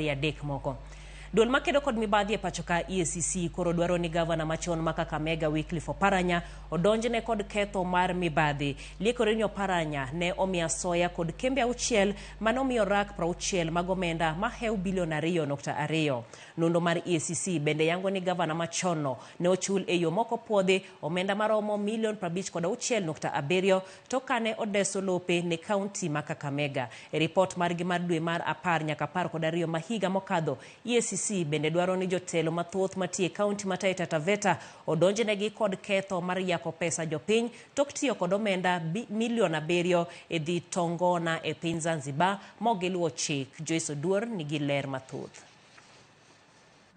Adek moko. Duol makedo kod mibadhi e pacho ka EACC koro dwaro ni gavana machon ma Kakamega Wycliffe Oparanya odonjne kod ketho mar mibadhi. Liekore ni Oparanya ne omi asoya kod kembe auchiel mane omiyo rak 60 mag omenda mahew bilion 2.2. Nonro mar EACC bende yango ni gavana machon no ne ochul e yo mok opuodhi omenda maromo milion 56.7 tok kane odeso lope ne kaunti ma Kakamega. E ripot margi mar dwe mar 10 nyaka 12 ma higa mokadho, EACC bende dwaro ni jotelo mathoth matiyo e kaunti ma Taita Taveta odonjnegi kod ketho mar yako pesa jopiny tok tiyo kod omenda milion 7 e dhi Tongona e piny Zanzibar ma ok giluwo chik. Joyce Oduor nigi ler mathoth.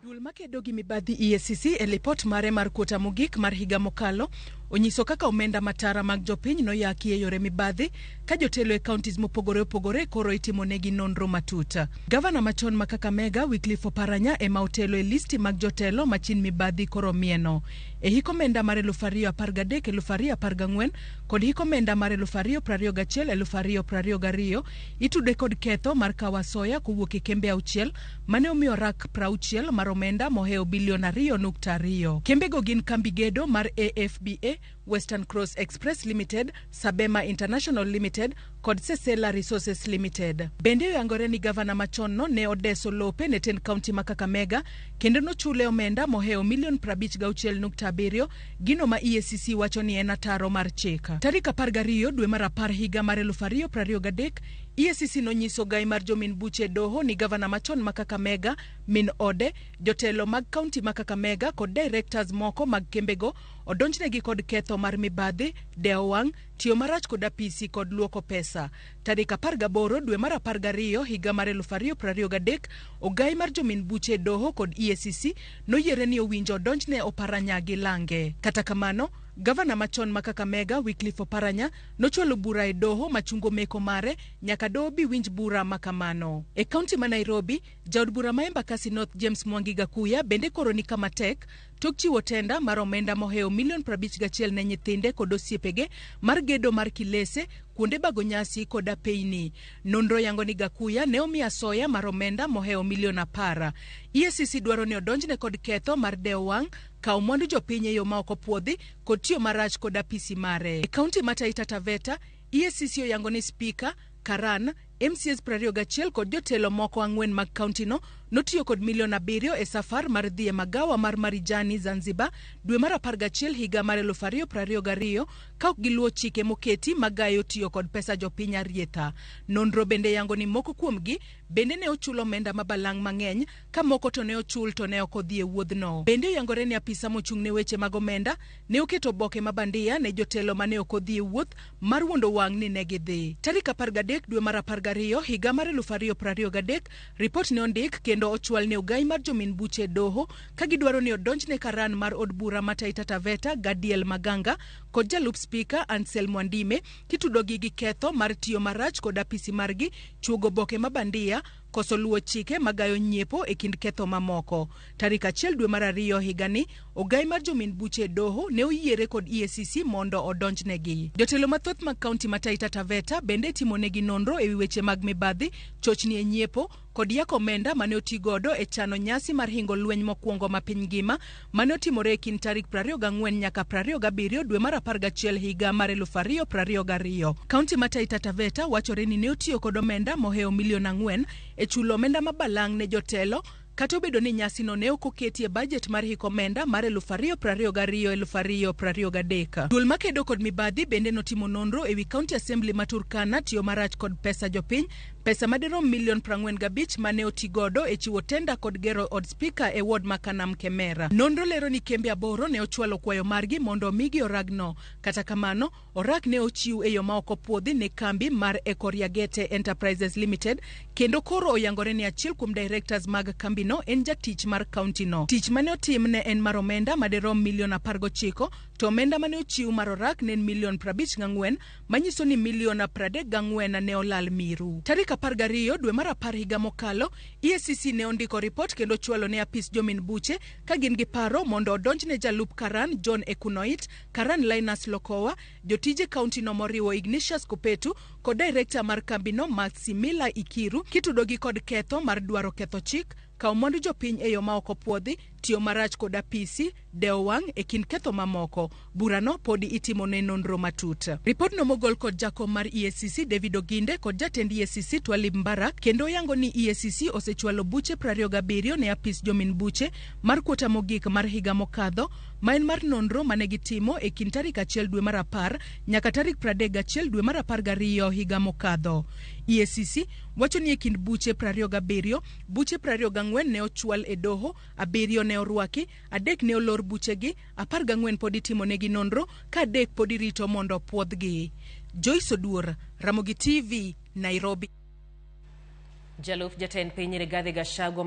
Duol makedo gi mibadhi EACC e lipot mare mar kuota mogik mar higa mokalo onyiso kaka omenda matara mag jopiny noyaki e yore mibadhi ka jotelo e counties mopogore opogore koro itimonegi nonro matut. Gavana machon ma Kakamega Wycliffe Oparanya ema otelo e listi mag jotelo machin mibadhi koro mieno. E hik omenda mar 2013 2014 kod hik omenda mar 2021 2022 itude kod ketho mar kawo asoya kowuok e kembe auchiel mane omiyo rak 60 mar omenda mohewo bilion 2.2. Kembego gin kambi gedo mar AFBA, Western Cross Express Limited, Sabema International Limited kod Sesela Resources Limited. Bende oyangore ni gavana machon no ne odeso lope ne tend kaunti ma Kakamega kendo nochule omenda mohewo milion 56.7, gino ma EACC wacho ni en ataro mar chik. Tarik 12 dwe mar 10 higa mar 2023, EACC nonyiso gai mar jomin buche e doho ni gavana machon ma Kakamega, min ode, jotelo mag kaunti ma Kakamega kod directors moko mag kembego odonjnegi kod ketho mar mibadhi, dewo wang', tiyo marach kod apisi kod luoko pesa. Tarik 18 dwe mar 12 higa mar 2023, ogai mar jomin buche e doho kod EACC noyiere ni owinjo odonjne Oparanya gi lange. Kata kamano, gavana machon ma Kakamega Wycliffe Oparanya nochwalo bura e doho machungo meko mare nyaka doho bi winj bura ma kamano. E kaunti ma Nairobi, jaod bura ma Embakasi North James Mwangi Gakuya bende koro ni kama tek tok chiwo tenda mar omenda mohewo milion 51 ne nyithinde kod osiepege mar gedo mar kilese, kuonde bago nyasi kod apeyni. Nonro yango ni Gakuya ne omi asoya mar omenda mohewo milion 10. EACC dwaro ni odonjne kod ketho mar dewo wang', kawo mwandu jopiny e yo ma ok opuodhi kod tiyo marach kod apisi mare. E kaunti ma Taita Taveta, EACC oyango ni Spika, Karan, MCAs 21 kod jotelo moko ang'wen mag kauntino notiyo kod milion 7 e safar mar dhi e magawa mar Marijani, Zanzibar dwe mar 11 higa mar 2022 ka ok giluwo chike moketi magayo tiyo kod pesa jopiny arietha. Nonro bende yango ni moko kuomgi bende ne ochul omenda ma balang' mang'eny ka moko to ne ochul to ne ok odhi e wuodhno. Bende oyangore ni apisa mochung' ne weche mag omenda ne oketo oboke ma bandia ne jotelo mane ok odhi e wuoth mar wuondo wang' ni ne gidhi. Tarik 13 dwe mar 12 higa mar 2023, ripot ne ondik kendo ochwal ne ogai mar jomin buche e doho ka gidwaro ni odonjne karan mar od bura ma Taita Taveta Gadiel Maganga kod jalup spika Ansel Mwandime kitudogi gi ketho mar tiyo marach kod apisi margi, chuogo oboke ma bandia, koso luwo chike magayo nyiepo e kind ketho mamoko. Tarik 1 dwe mar 2 higani, ogai mar jomin buche e doho ne oyiere kod EACC mondo odonjnegi. Jotelo mathoth mag kaunti ma Taita Taveta bende itimonegi nonro ewi weche mag mibadhi, chochni e nyiepo, kod yako omenda mane otigodo e chano nyasi mar hingo lweny mokwongo ma piny ngima mane otimore e kind tarik 24 nyaka 27 dwe mar 11 higa mar 2022. Kaunti ma Taita Taveta wachore ni ne otiyo kod omenda mohewo milion 4 e chulo omenda ma balang' ne jotelo kata obedo ni nyasino ne ok oketi e bajet mar hik omenda mar 2022 2023. Duol makedo kod mibadhi bende notimo nonro ewi County Assembly ma Turkana tiyo marach kod pesa jopiny, pesa madirom milion 45 mane otigodo e chiwo tenda kod gero od spika e ward ma Kanam Kemera. Nonro lero ni kembe 8 ne ochwalo kwayo margi mondo omigi oragno. Kata kamano, orak ne ochiw e yo ma ok opuodhi ne kambi mar Ekoriagete Enterprises Limited kendo koro oyangore ni achiel kuom directors mag kambino en jatich mar county no. Tich mane otim ne en mar omenda madirom milion 19 to omenda mane ochiw mar orak ne en milion 54 manyiso ni milion 34 ne olal miru. Tarik 12 dwe mar 10 higa mokalo, EACC ne ondiko ripot kendo chwalo ne apis jomin buche ka gin gi paro mondo odonjne jalup Karan John Ekunoit, Karan Linus Lokowa, jotije kaunti no moriwo Ignatius Kopetu kod direkta mar kambino Maximila Ikiru kitudogi kod ketho mar dwaro ketho chik, kawo mwandu jopiny e yo ma ok opuodhi, tiyo marach kod apisi, dewo wang' e kind ketho mamoko. Burano podi itimo ne nonro matut. Ripodno mogol kod jakom mar EACC David Oginde kod jatend EACC Twalib Mbarak kendo oyango ni EACC osechwalo buche 27 ne apis jomin buche mar kwota mogik mar higa mokadho ma en mar nonro mane gitimo e kind tarik 1 dwe mar 10 nyaka tarik 31 dwe mar 12 higa mokadho. EACC wacho ni e kind buche 27, buche 24 ne ochwal e doho, 7 ne orwaki, 3 ne olor buchegi, 14 pod itimonegi nonro ka 3 pod irito mondo opuodhgi. Joyce Oduor, Ramogi TV, Nairobi. Jalup jatend piny Rigathi Gachagua.